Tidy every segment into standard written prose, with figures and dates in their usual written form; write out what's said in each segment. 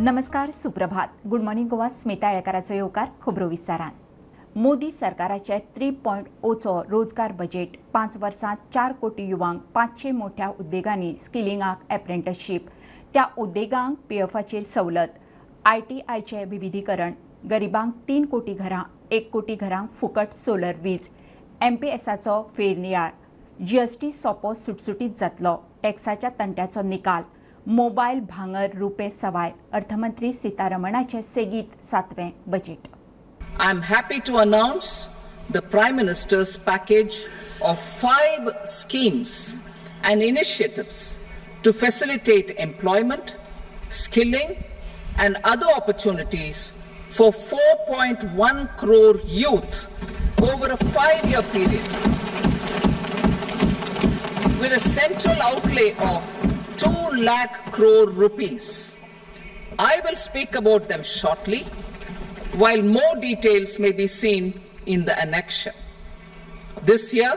नमस्कार, सुप्रभात. Good morning Goa, Smita येळकाराचो येवकार खबरो विस्तारान. मोदी सरकाराचे 3.0चो रोजगार बजेट 5 वर्सांत 4 कोटी युवांक 500 मोठ्या उद्देगांनी स्किलिंगाक एप्रेंटिसशीप, त्या उद्देगांक पीएफाचेर सवलत, आयटीआयचे विविधीकरण, गरिबांक 3 कोटी घरां, 1 कोटी घरांक फुकट सोलर वीज, एमपीएसाचो फेरनियाळ, जीएसटी सोपो सुटसुटीत जातलो, टॅक्साच्या तंट्याचो निकाल, मोबायल भांगर रुपे सवाय. अर्थमंत्री सीतारमणाचे सेगीत 7वें budget. I am happy to announce the Prime Minister's package of 5 schemes and initiatives to facilitate employment, skilling and other opportunities for 4.1 crore youth over a 5-year period, with a central outlay of 2 lakh crore rupees. I will speak about them shortly, while more details may be seen in the annexure. This year,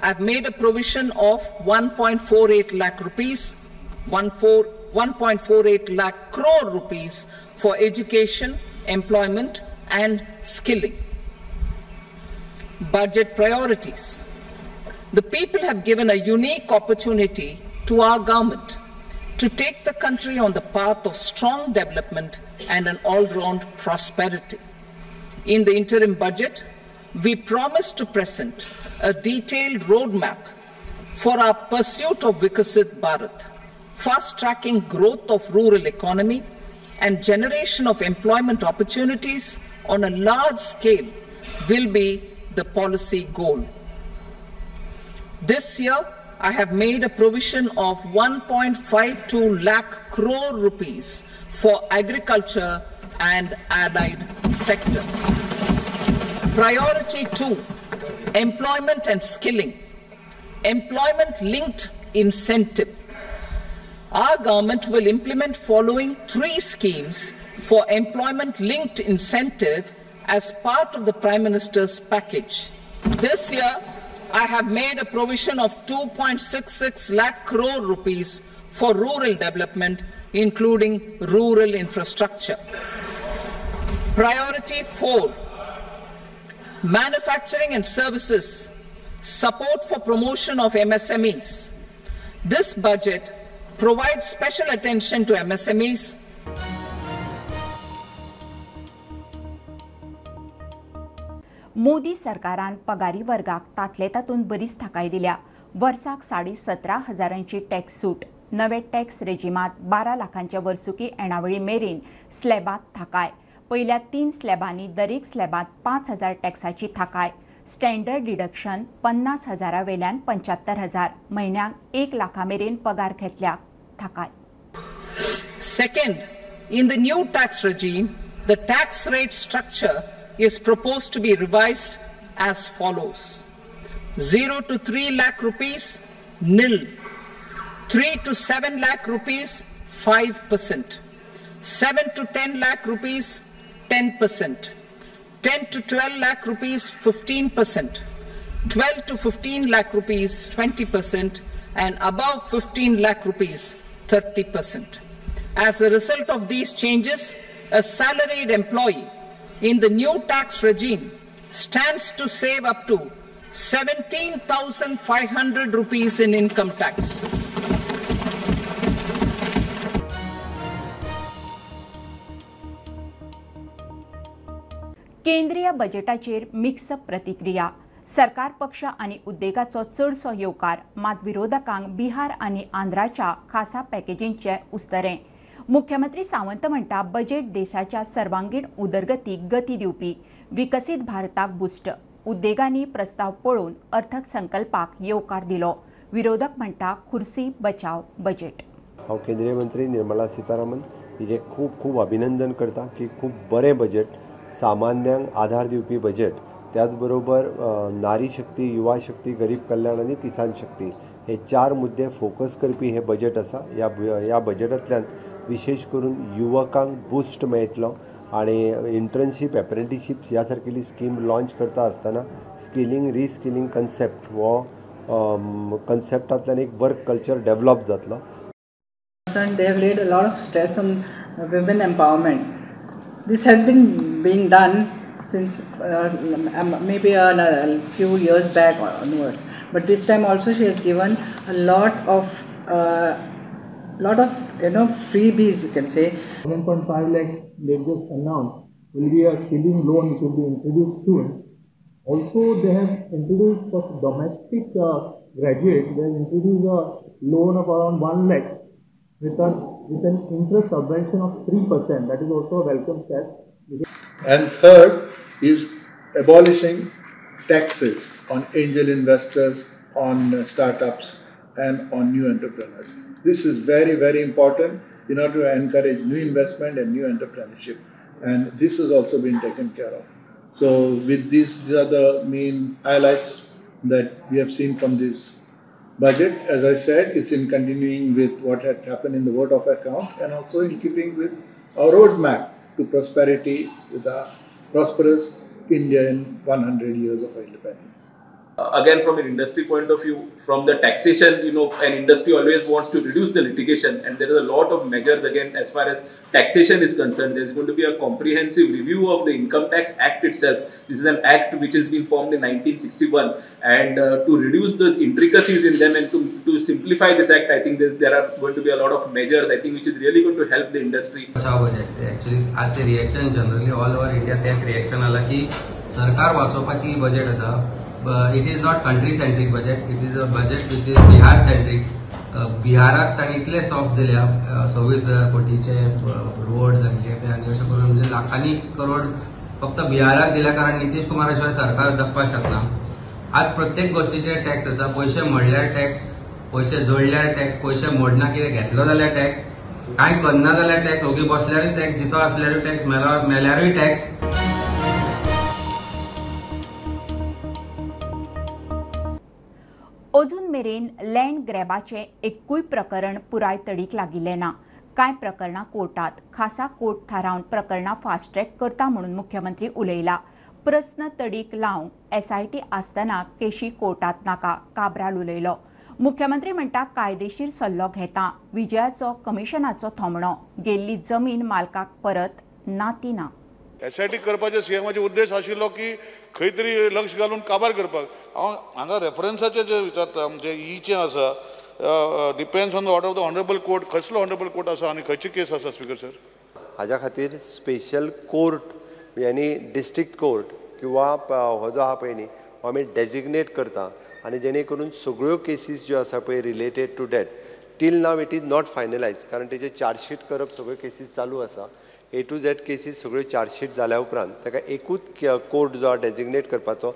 I've made a provision of 1.48 lakh rupees, 1.48 lakh crore rupees for education, employment and skilling. Budget priorities. The people have given a unique opportunity to our government to take the country on the path of strong development and an all-round prosperity. In the interim budget, we promise to present a detailed roadmap for our pursuit of Vikasit Bharat, fast-tracking growth of rural economy and generation of employment opportunities on a large scale will be the policy goal. This year, I have made a provision of 1.52 lakh crore rupees for agriculture and allied sectors. Priority 2, employment and skilling. Employment-linked incentive. Our government will implement following 3 schemes for employment-linked incentive as part of the Prime Minister's package. This year, I have made a provision of 2.66 lakh crore rupees for rural development, including rural infrastructure. Priority 4, manufacturing and services, support for promotion of MSMEs. This budget provides special attention to MSMEs. Modi सरकारान पगारी वर्गाक तातले तातूंत बरीच थाकाय दिल्या. वर्साक 17,500 tax सूट, नवे tax रेजिमांत 12 लाखांच्या वर्सुकी येणावळी मेरेन स्लॅबांत थाकाय. पयल्या 3 स्लॅबांनी दरेक स्लॅबांत 5,000 टॅक्साची थाकाय. स्टँडर्ड डिडक्शन 50,000 वेल्यान 75,000, म्हयन्याक 1 लाखा मेरेन पगार घेतल्याक थाकाय. Second, in the new tax regime, the tax rate structure is proposed to be revised as follows. 0 to 3 lakh rupees, nil. 3 to 7 lakh rupees, 5%. 7 to 10 lakh rupees, 10%. 10 to 12 lakh rupees, 15%. 12 to 15 lakh rupees, 20%. And above 15 lakh rupees, 30%. As a result of these changes, a salaried employee in the new tax regime stands to save up to 17,500 rupees in income tax. केंद्रीय बजेटाचेर mix प्रतिक्रिया. सरकार पक्ष आनी उद्देगाचो चडसो येवकार, मात विरोधकांक बिहार आनी आंध्राच्या खासा पॅकेजींचे उस्तरें. मुख्यमंत्री सावंत म्हणटा बजेट देशाच्या सर्वांगीण उदरगतीक गती दिवपी, विकसीत भारताक बुस्ट. उद्देगांनी प्रस्ताव पळोवन अर्थसंकल्पाक येवकार दिलो. विरोधक म्हणटा खुर्सी बचाव बजेट. हांव केंद्रीय मंत्री निर्मला सीतारामन हिजें खूब खूब अभिनंदन करता की खूब बरें बजेट, सामान्यांक आधार दिवपी बजेट, त्याच बरोबर नारी शक्ती, युवा शक्ती, गरीब कल्याण आनी किसान शक्ती हे 4 मुद्दे फोकस करपी हे बजेट आसा. ह्या बजेटांतल्यान विशेष करून युवकांक बूस्ट मेळटलो आनी इंटर्नशीप, एप्रेंटिशीप ह्या सारकेली स्कीम लॉंच करता आसतना स्किलिंग, रिस्किलिंग कन्सेप्ट हो कन्सेप्टांतल्यान एक वर्क कल्चर डेवलप जातलो. They have laid a lot of stress on women empowerment. This has been being done since maybe a few years back onwards, but this time also she has given a lot of you know, freebies, you can say. 7.5 lakh they just announced will be a skilling loan which will be introduced soon. Also, they have introduced for domestic graduates, they have introduced a loan of around 1 lakh with an interest subvention of 3%. That is also a welcome step. And third is abolishing taxes on angel investors, on startups and on new entrepreneurs. This is very, very important in order to encourage new investment and new entrepreneurship. And this has also been taken care of. So with these are the main highlights that we have seen from this budget. As I said, it's in continuing with what had happened in the vote of account and also in keeping with our roadmap to prosperity with a prosperous India in 100 years of independence. Again, from an industry point of view, from the taxation, you know, an industry always wants to reduce the litigation, and there is a lot of measures again as far as taxation is concerned. There is going to be a comprehensive review of the Income Tax Act itself. This is an act which has been formed in 1961, and to reduce the intricacies in them and to simplify this act, I think there are going to be a lot of measures, I think, which is really going to help the industry. Actually, as a reaction generally all over India, that's reaction आला की सरकार वाचोवपाची budget आसा. It is not country-centric budget. It is a budget which is Bihar-centric. बिहाराक तांणी इतले soft दिल्या 26,000 कोटीचे roads आनी ते आनी अशें करून म्हणजे लाखांनी करोड फक्त बिहाराक दिल्या कारण नितीश कुमारा शिवाय सरकार जगपाक शकना. आज प्रत्येक गोष्टीचे टॅक्स आसा. पयशे मोडल्यार टॅक्स, पयशे जोडल्यार टॅक्स, पयशे मोडना कितें घेतलो जाल्यार टॅक्स, कांय करना जाल्यार टॅक्स, ओगी बसल्यारूय टॅक्स, जितो आसल्यारूय टॅक्स, मेल्यारूय टॅक्स. अजून मेरेन लँड ग्रॅबाचें एकूय प्रकरण पुराय तडीक लागिल्लें ना. कांय प्रकरणां कोर्टात, खासा कोर्ट थारावन प्रकरणां फास्ट ट्रॅक करता म्हणून मुख्यमंत्री उलयला. प्रस्न तडीक लावंक एसआयटी आसतना केशी कोर्टात नाका, काब्राल उलयलो. मुख्यमंत्री म्हणटा कायदेशीर सल्लो घेता, विजयाचो कमिशनाचो थोमणो, गेल्ली जमीन मालकाक परत ना ती ना. एसआयटी करपाचे सीएमाचे उद्देश आशिल्लो की खंय तरी लक्ष घालून काबार करपाक. हांव हांगा रेफरन्साचें जें विचारता म्हणजे ईचें आसा, depends on the order of the honourable court. कसलो ऑनरेबल कोर्ट आसा आनी खंयची केस आसा स्पीकर सर? हाज्या खातीर स्पेशल कोर्ट यानी डिस्ट्रिक्ट कोर्ट किंवा हो जो आहा पळय न्ही हो आमी डेजिग्नेट करता आनी जेणे करून सगळ्यो केसीस ज्यो आसा पळय related to that till now it is not finalise, कारण तेजे चार्जशीट करप सगळ्यो केसीस चालू आसा. ए टू झेड केसीस सगळ्यो चार्जशीट जाल्या उपरांत ताका एकूच कोर्ट जो डेजिग्नेट करपाचो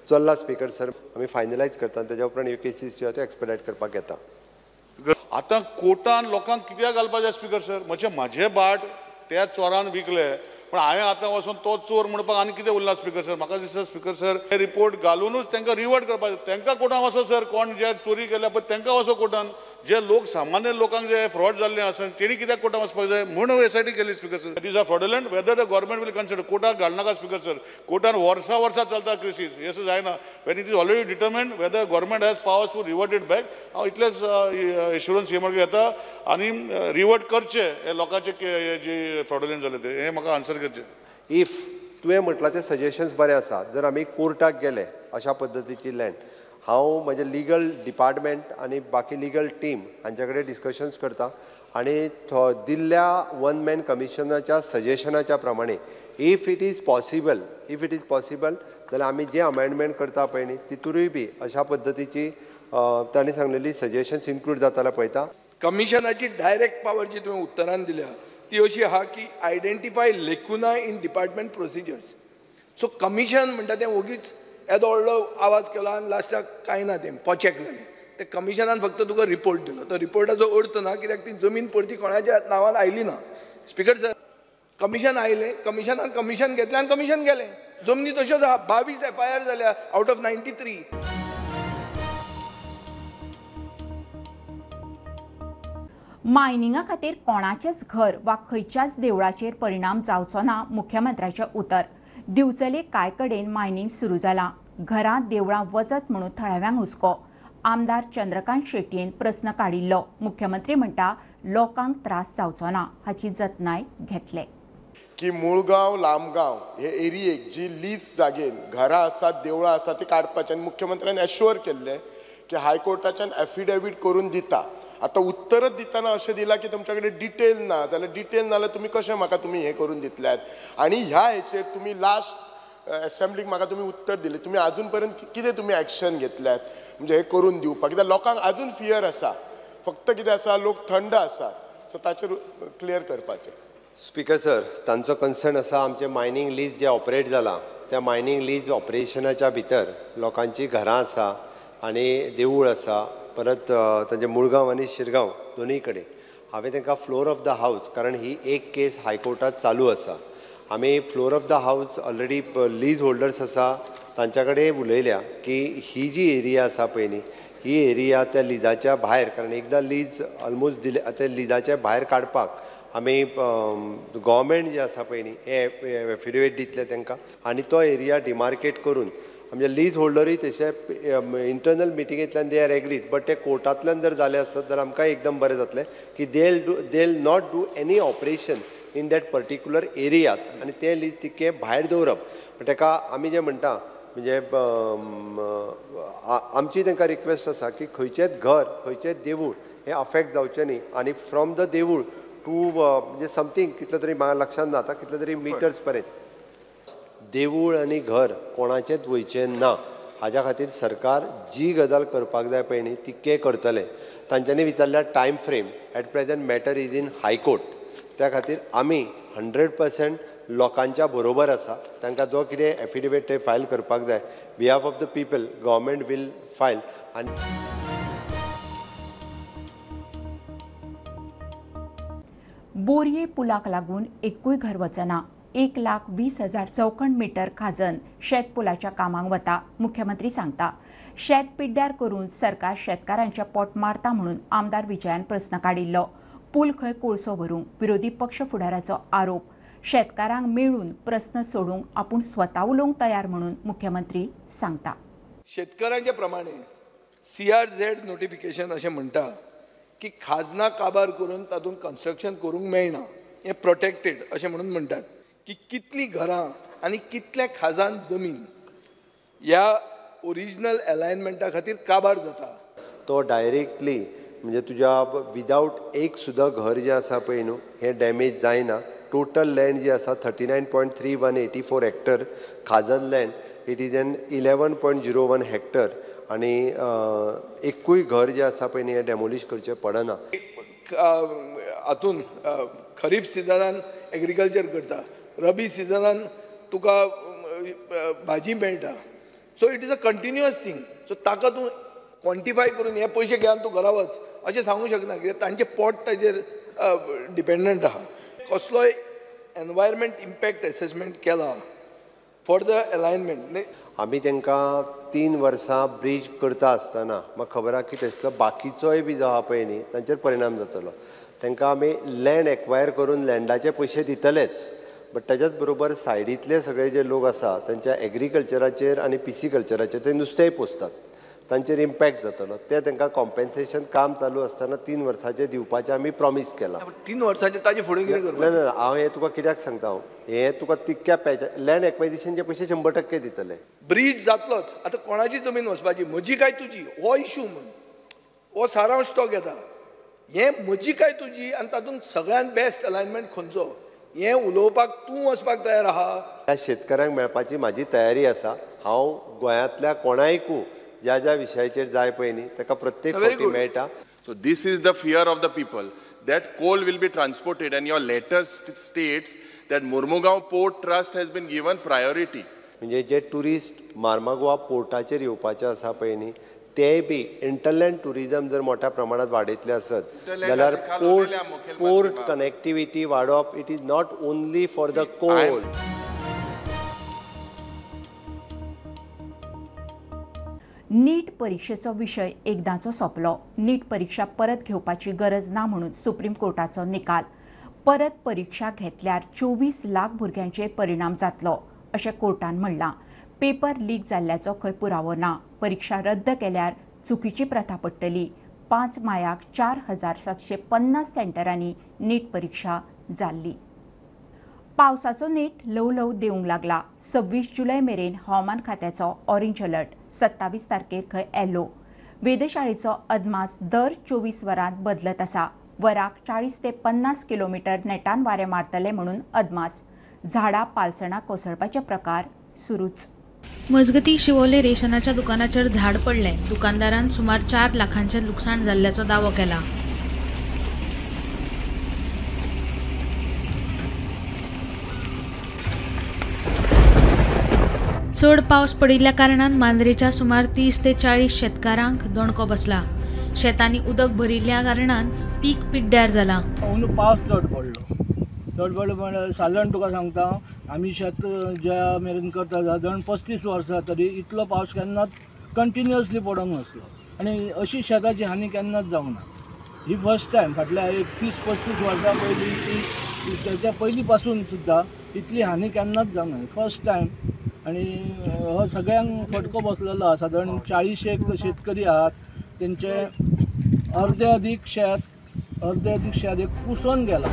चल्ला स्पीकर सर, आमी फायनलायज करता आनी तेज्या उपरांत ह्यो केसीस ज्यो आहा त्यो एक्सपेडायट करपाक येता. आतां कोर्टान लोकांक कित्याक घालपाचें स्पीकर सर? म्हणजे म्हाजें भाट त्या चोरान विकलें, पण हांवें आतां वचून तो चोर म्हणपाक आनी कितें उरलां स्पीकर सर? म्हाका दिसता स्पीकर सर हे रिपोर्ट घालुनूच तांकां रिवर्ट करपाक जाय. तांकां कोर्टान वचो सर, कोण जे चोरी केल्या पळय तांकां वचो कोर्टान. जे लोक सामान्य लोकांक जे फ्रॉड जाल्ले आसा तेणी कित्याक कोर्टान वचपाक जाय म्हूण एसआयटी केली speaker sir. It is a fraudulent whether the government will consider. कोर्टाक घालनाका स्पीकर सर, कोर्टान वर्सां वर्सां चलता केसीस, हें अशें जायना. When it is already determined whether government has powers to revert it back. हांव इतलेंच एश्युरन्स सीएमाक घेता आनी रिवर्ट करचें हे लोकांचे जे फ्रॉडुलंट जाले ते, हें म्हाका आन्सर करचें. If तुवें म्हटलां तें सजेशन्स बरें आसा, जर आमी कोर्टाक गेले अशा पद्दतीची लँड, हांव म्हजें लिगल डिपार्टमेंट आनी बाकी लिगल टीम हांच्या कडेन डिस्कशन्स करता आनी दिल्ल्या वन मॅन कमिशनाच्या सजेशनाच्या प्रमाणे if it is possible, if it is possible जाल्यार आमी जे अमेंडमेंट करता पळय न्ही तितूरूय बी अशा पद्दतीची तांणी सांगलेली सजेशन्स इन्क्लूड जाता जाल्यार पळयता. कमिशनाची डायरेक्ट पावर जी तुवें उत्तरान दिल्या ती अशी आहा की identify lacuna in department procedures. So commission म्हणटा तें ओगीच येदो व्हडलो आवाज केलो आनी लास्टाक कांय ना, तें पोचेक जालें. ते कमिशनान फक्त तुका रिपोर्ट दिलो, तो रिपोर्टाचो अर्थ ना कित्याक ती जमीन परती कोणाच्या नांवान आयली ना. स्पीकर सर, कमिशन आयलें, कमिशनान कमिशन घेतलें आनी कमिशन गेलें. जमनी तश्योच आहा, 22 एफआयआर जाल्या आउट ऑफ 93. मायनिंगा खातीर कोणाचेच घर वा खंयच्याच देवळाचेर परिणाम जावचो ना, मुख्यमंत्र्याचें उतर. दिवचले कांय कडेन मायनिंग सुरू जालां, घरां देवळां वचत म्हणून थळाव्यांक हुस्को. आमदार चंद्रकांत शेटयेन प्रस्न काडिल्लो. मुख्यमंत्री म्हणटा लोकांक त्रास जावचो ना हाची जतनाय घेतले. की मुळगांव लामगांव हे एरियेक जी लीज जागेन घरां आसात, देवळां आसात ती काडपाचें आनी मुख्यमंत्र्यान एश्योर केल्लें की हायकोर्टाच्यान एफिडेवीट करून दिता. आतां उत्तरच दितना अशें दिलां की तुमच्या कडेन डिटेल ना, जाल्यार डिटेल ना जाल्यार तुमी कशें म्हाका तुमी हें करून दितल्यात? आनी ह्या हेचेर तुमी लास्ट एसेंब्लीक म्हाका तुमी उत्तर दिलें, तुमी आजून पर्यंत कितें तुमी एक्शन घेतल्यात म्हणजे हें करून दिवपाक? कित्याक लोकांक आजून फियर आसा, फक्त कितें आसा लोक थंड आसात, सो ताचेर क्लियर करपाचें. स्पीकर सर, तांचो कन्सर्न आसा आमचें मायनींग लीज जें ऑपरेट जालां त्या मायनींग लीज ऑपरेशनाच्या भितर लोकांचीं घरां आसा आनी देवूळ आसा, परत तांचे मुळगांव आनी शिरगांव दोनूय कडेन. हांवें तांकां फ्लोर ऑफ the house, कारण ही एक केस हायकोर्टांत चालू आसा, आमी floor of the house already lease holders आसा तांच्या कडेन उलयल्या की ही जी एरिया आसा पळय न्ही, ही एरिया त्या लिजाच्या भायर, कारण एकदां लीज ऑलमोस्ट दिले त्या लिजाच्या भायर काडपाक आमी गव्हर्मेंट जे आसा पळय न्ही हे एफिडेवीट दितले तांकां आनी तो एरिया डिमार्केट करून आमचे लीज होल्डरूय तशे internal मिटिंगेंतल्यान they are agreed, but ते कोर्टांतल्यान जर जालें आसत जाल्यार आमकां एकदम बरें जातलें की they not do any operation in that particular एरियात आनी ते लीज तितके भायर दवरप. ताका आमी जें म्हणटा म्हणजे आमची तांकां रिक्वेस्ट आसा की खंयचेंच घर खंयचेंच देवूळ हें अफेक्ट जावचें न्ही आनी फ्रॉम the देवूळ टू म्हणजे समथींग कितले तरी म्हाका लक्षांत ना आतां कितले तरी मिटर्स पर्यंत देवूळ आनी घर कोणाचेंच वयचें ना. हाज्या खातीर सरकार जी गजाल करपाक जाय पळय न्ही तितकें करतलें. तांच्यांनी विचारल्यार time frame at present matter is in high court, त्या खातीर आमी 100% लोकांच्या बरोबर आसा. तांकां जो कितें एफिडेवीट ते फायल करपाक जाय behalf of the people government will file. आनी बोरये पुलाक लागून एकूय घर वचना. 1,20,000 चौखण मीटर खाजन शेत पुलाच्या कामाक वता. मुख्यमंत्री सांगता शेत पिड्ड्यार करून सरकार शेतकारांच्या पोट मारता म्हणून आमदार विजयान प्रस्न काडिल्लो. पूल खंय कोळसो व्हरूंक विरोधी पक्ष फुडाराचो आरोप. शेतकारांक मेळून प्रस्न सोडूंक आपूण स्वता उलोवंक तयार म्हणून मुख्यमंत्री सांगता. शेतकारांच्या प्रमाणे CRZ notification अशें म्हणटा की खाजना काबार करून तातूंत कन्स्ट्रक्शन करूंक मेळना, हें प्रोटेक्टेड अशें म्हणून म्हणटात की कितलीं घरां आनी कितलें खाजन जमीन ह्या ओरिजिनल एलायनमेंटा खातीर काबार जाता. तो डायरेक्टली म्हणजे तुज्या विदावट एक सुद्दां घर जें आसा पळय न्हू हें डॅमेज जायना. टोटल लँड जी आसा 39.3184 हेक्टर खाजन land, it is an 11.01 hectare आनी एकूय घर जें आसा पळय न्ही हें डॅमोलिश करचें पडना. हातून खरीफ सिजनान एग्रीकल्चर करता, रबी सिजनान तुका भाजी मेळटा. So it is a continuous thing. So ताका तूं क्वॉन्टिफाय करून हे पयशे घेवन तूं घरा वच अशें सांगूंक शकना, कित्याक तांचें पोट ताजेर डिपेंडंट आहा. कसलोय एनवायरमेंट इम्पॅक्ट एसेसमेंट केला फॉर the alignment. आमी तांकां 3 वर्सां ब्रीज करता आसतना म्हाका खबर आहा की तेसलो बाकीचोय बी जो आहा पळय न्ही तांचेर परिणाम जातलो. तांकां आमी लँड एक्वायर करून लँडाचे पयशे दितलेच, बट ताच्याच बरोबर सायडींतले सगळे जे लोक आसा तांच्या एग्रीकल्चराचेर आनी पिसिकल्चराचेर ते नुस्तेंय पोसतात, तांचेर इम्पॅक्ट जातलो. ते तांकां कॉम्पेन्सेशन काम चालू आसतना 3 वर्सांचें दिवपाचें आमी प्रॉमीस केलां. 3 वर्सांचें ताजे फुडें कितें करपाचें? ना ना, हांव हें तुका कित्याक सांगता, हांव हें तुका तितक्या पॅच लँड एक्वायजिशनचे पयशे 100% दितले. ब्रीज जातलोच. आतां कोणाची जमीन वचपाची, म्हजी काय तुजी, हो इशू म्हूण हो सारांश तो घेता. हें म्हजी काय तुजी आनी तातूंत सगळ्यांत बेस्ट अलायनमेंट खंयचो हें उलोवपाक तूं वचपाक तयार आहा. ह्या शेतकारांक मेळपाची म्हाजी तयारी आसा. हांव गोंयांतल्या कोणायकू ज्या ज्या विशयाचेर जाय पळय न्ही ताका प्रत्येक फावटी मेळटा. So this is the fear of the people that coal will be transported and your letter states that Mormugao Port Trust has been given priority. म्हणजे जे ट्युरिस्ट मार्मागोवा पोर्टाचेर येवपाचे आसा पळय न्ही तेय बी इंटरलँड ट्युरिजम जर मोठ्या प्रमाणात वाडयतले आसत जाल्यार पोर्ट कनेक्टिविटी वाडोवप it is not only for the coal. NEET परीक्षेचो विशय एकदांचो सोंपलो. नीट परीक्षा परत घेवपाची गरज ना म्हणून सुप्रीम कोर्टाचो निकाल. परत परीक्षा घेतल्यार 24 लाख भुरग्यांचेर परिणाम जातलो अशें कोर्टान म्हणलां. पेपर लीक जाल्ल्याचो खंय पुरावो ना. परीक्षा रद्द केल्यार चुकीची प्रथा पडटली. 5 मायाक 4750 सेंटरांनी नीट परीक्षा जाल्ली. पावसाचो नेट ल्हव ल्हव देवंक लागला. 26 जुलय मेरेन हवामान खात्याचो ऑरेंज अलर्ट, 27 तारखेर खंय येलो. वेधशाळेचो अदमास दर 24 वरांत बदलत आसा. वराक 40 ते 50 किलोमीटर नेटान वारें मारतले म्हणून अदमास. झाडां पालसणां कोसळपाचे प्रकार सुरूच. मजगती शिवोले रेशनाच्या दुकानाचेर झाड पडलें. दुकानदारान सुमार 4 लाखांचें लुकसाण जाल्ल्याचो दावो केला. चड पावस पडिल्ल्या कारणान मांद्रेच्या सुमार 30 ते 40 शेतकारांक दणको बसला. शेतांनी उदक भरिल्ल्या कारणान पीक पिड्ड्यार जाला. अंदू पावस चड पडलो, चड पडलो म्हणल्यार सादारण तुका सांगता आमी शेत ज्या मेरेन करता सादारण 35 वर्सां तरी इतलो पावस केन्नाच कंटिन्युअसली पडोंक नासलो आनी अशी शेताची हानी केन्नाच जावंक ना. ही फर्स्ट टायम फाटल्या एक 30-35 वर्सां पयलीं तेच्या पयलीं पासून सुद्दां इतली हानी केन्नाच जावंक ना, फर्स्ट टायम. आनी हो सगळ्यांक फटको बसलेलो आसा. सादारण 40 शेतकरी आहात, तेंचे अर्दे अदीक शेत एक कुसोन गेला.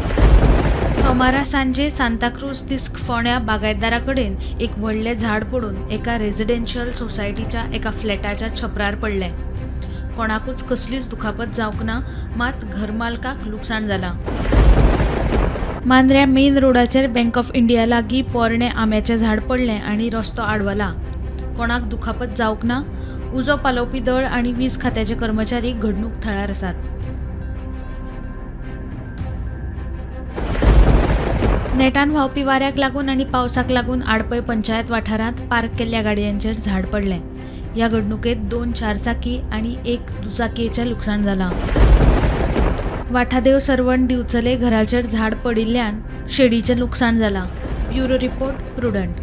सोमारा सांजे सांताक्रूज तिस्क फोंड्या बागायतदारा कडेन एक व्हडलें झाड पडून एका रेजिडेन्शियल सोसायटीच्या एका फ्लॅटाच्या छपरार पडलें. कोणाकूच कसलीच दुखापत जावंक ना, मात घरमालकाक लुकसाण जालां. मांद्र्या मेन रोडाचेर बँक ऑफ इंडिया लागीं पोरणें आंब्याचें झाड पडलें आनी रस्तो आडवला. कोणाक दुखापत जावंक ना. उजो पालोवपी दळ आनी वीज खात्याचे कर्मचारी घडणूक थळार आसात. नेटान व्हांवपी वाऱ्याक लागून आनी पावसाक लागून आडपय पंचायत वाठारांत पार्क केल्ल्या गाडयांचेर झाड पडलें. ह्या घडणुकेंत 2 चारचाकी आनी 1 दुचाकीचें लुकसाण जालां. वाठादेव सर्वण दिवचले घराचेर झाड पडिल्ल्यान शेडीचें लुकसाण जालां. Bureau report, Prudent.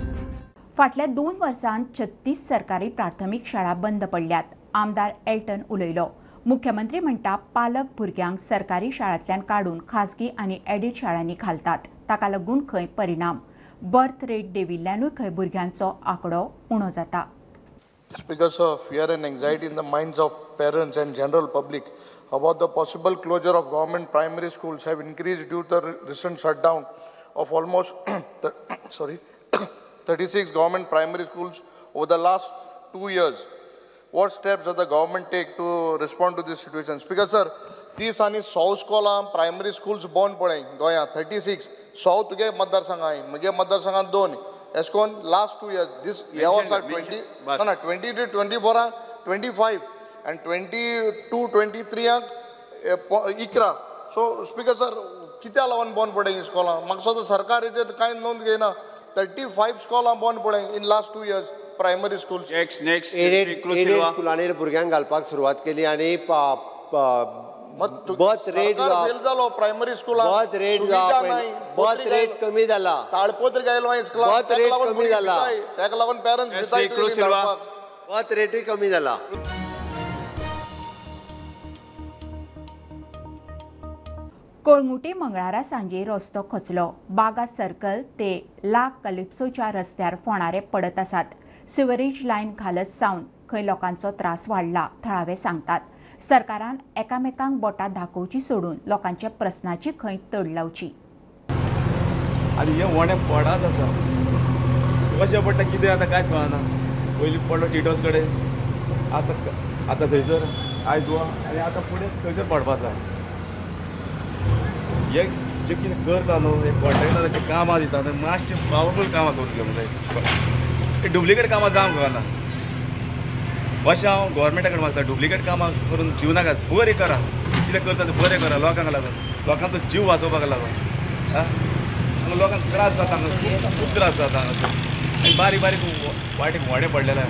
फाटल्या 2 वर्सांत 36 सरकारी प्राथमीक शाळा बंद पडल्यात. आमदार एल्टन उलयलो. मुख्यमंत्री म्हणटा पालक भुरग्यांक सरकारी शाळांतल्यान काडून खाजगी आनी एडिट शाळांनी घालतात, ताका लागून खंय परिणाम. बर्थ रेट देंविल्ल्यानूय खंय भुरग्यांचो आंकडो उणो जाता. Because of fear and anxiety in the minds of parents and general public about the possible closure of government primary schools have increased due to the recent shutdown of almost 36 government primary schools over the last 2 years. What steps does the government take to respond to this situation? Speaker sir, 30 आनी 100 स्कॉलां primary schools बंद पडले गोंयांत. 36 100 तुगे मतदारसंघां, म्हगे मतदारसंघांत 2. एशकोन last 2 years दीस ह्या वर्सा 20 ना 20-24 25 आनी 22-23 11. सो स्पीकर सर, कित्याक लागून बंद पडले ही स्कॉलां? म्हाका दिसता सरकार हेचेर कांय नोंद घेयना. 35 स्कॉलां बंद पडले in last 2 years primary schools. Next aided स्कुलांनी भुरग्यांक घालपाक सुरवात केली आनी बर्थ रेट फेल जालो प्रायमरी स्कुलांत. बर्थ रेट बर्थ रेट कमी जाला. ताळपत्र गायलो स्कुलांत, बर्थ रेट कमी जाला, ताका लागून पेरंट्स भिताय. बर्थ रेटूय कमी जाला. कळंगुटे मंगळारा सांजे रस्तो खचलो. बागा सर्कल ते ला कलिप्सोच्या रस्त्यार फोणारे पडत आसात. सिवरेज लायन घालत सावन खंय लोकांचो त्रास वाडला, थळावे सांगतात. सरकारान एकामेकांक बोटां दाखोवची सोडून लोकांच्या प्रस्नाची खंय तड लावची. आनी हे वणे पडत आसा, कशें पडटा कितें आतां कांयच कळना. पयलीं पडलो टिटोस कडेन, आतां आतां थंयसर आयज वा आनी आतां फुडें थंयसर पडपा आसा. हे जे कितें करता न्हू, हे कॉन्ट्रेक्टराचें कामां दिता न्हू, मातशें पावरफूल कामां करूंक घेवंक जाय. डुप्लिकेट कामां जावंक कळना. अशें हांव गोवोरमेंटा कडेन मागता, डुप्लिकेट कामां करून दिवं नाकात, बरें करा, कितें करता तें बरें करा, लोकांक लागून, लोकांचो जीव वाचोवपाक लागून. आं, हांगा लोकांक त्रास जाता, हांगा खूब त्रास जाता हांगासर. आनी बारीक बारीक वाटेक व्हडें पडलेलें.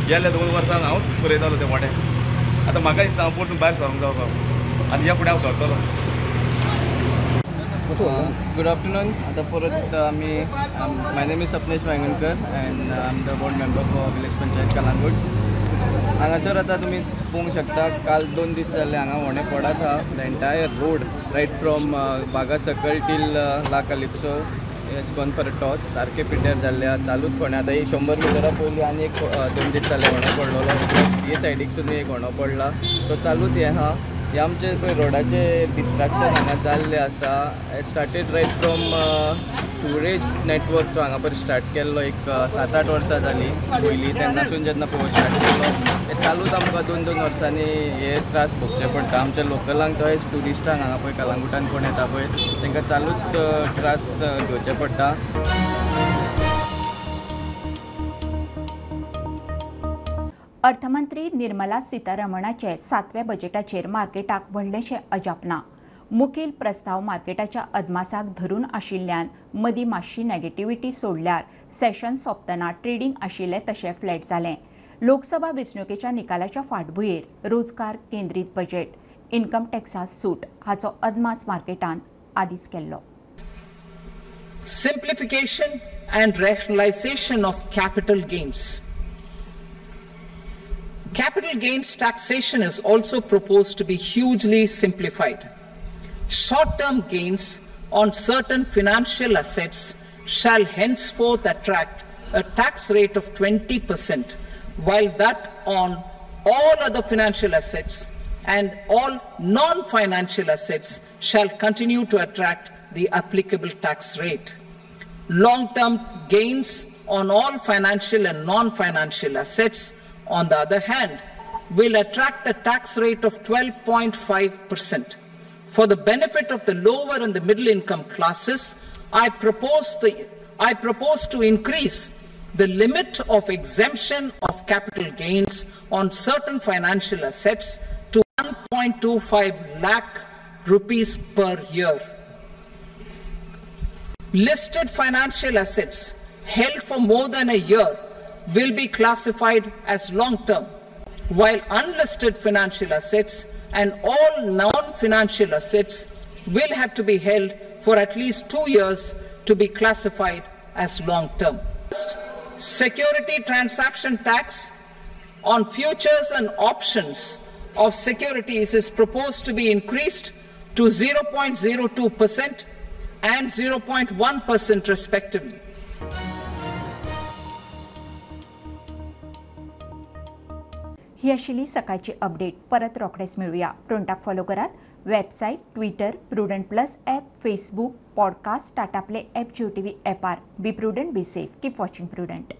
गेल्ल्या 2 वर्सां हांवूच पुरयतालो तें व्हडें. आतां म्हाका दिसता हांव परतून भायर सरूंक जावपा आनी ह्या फुडें हांव सरतलो. Good afternoon. आतां परत आमी, my name is Sapnesh Vaingankar and I am the ward member for village panchayat Calangute. हांगासर आतां तुमी पळोवंक शकता, काल 2 दीस जाले हांगा व्हडें पडत आहा. The entire road right from Baga circle till La Calypso has gone for a toss. सारकें पिड्ड्यार जाल्लें आहा, चालूच फोंड्या. आतां एक 100 मिटरा पयलीं आनी एक 2 दीस जाले होणो पडलेलो, प्लस हे सायडीक सुद्दां एक होणो पडला. सो चालूच हें आहा. हे आमचे पळय रोडाचे डिस्ट्रक्शन हांगा जाल्लें आसा. Started right from Suraj network जो हांगा पळय स्टार्ट केल्लो एक 7-8 वर्सां जालीं पयलीं, तेन्नासून जेन्ना पळय स्टार्ट केल्लो ते चालूच आमकां 2-2 वर्सांनी हे त्रास भोगचे पडटा आमच्या लोकलांक तशेंच ट्युरिस्टांक. हांगा पळय कलांगुटान कोण येता पळय तांकां चालूच त्रास घेवचे पडटा. अर्थमंत्री निर्मला सीतारमणाचे 7व्या बजेटाचेर मार्केटाक व्हडलेशें अजाप ना. मुखेल प्रस्ताव मार्केटाच्या अदमासाक धरून आशिल्ल्यान मदीं मातशी नेगेटिव्हिटी सोडल्यार सेशन सोंपतना ट्रेडींग आशिल्लें तशें फ्लॅट जालें. लोकसभा वेंचणुकेच्या निकालाच्या फाटभुंयेर रोजगार केंद्रीत बजेट, इन्कम टॅक्सांत सूट हाचो अदमास मार्केटान आदींच केल्लो. Simplification and rationalization of capital gains. Capital gains taxation is also proposed to be hugely simplified. Short-term gains on certain financial assets shall henceforth attract a tax rate of 20%, while that on all other financial assets and all non-financial assets shall continue to attract the applicable tax rate. Long-term gains on all financial and non-financial assets, on the other hand, will attract a tax rate of 12.5%. For the benefit of the lower and the middle income classes, I propose to increase the limit of exemption of capital gains on certain financial assets to 1.25 lakh rupees per year. Listed financial assets held for more than a year will be classified as long-term, while unlisted financial assets and all non-financial assets will have to be held for at least 2 years to be classified as long-term. Security transaction tax on futures and options of securities is proposed to be increased to 0.02% and 0.1% respectively. ही आशिल्ली सकाळची update. परत रोखडेच मेळुया. प्रुडंटाक follow करात website, Twitter, Prudent plus app, Facebook, podcast, Tata Play app, Jio TV ॲपार. Be prudent, be safe, keep watching Prudent.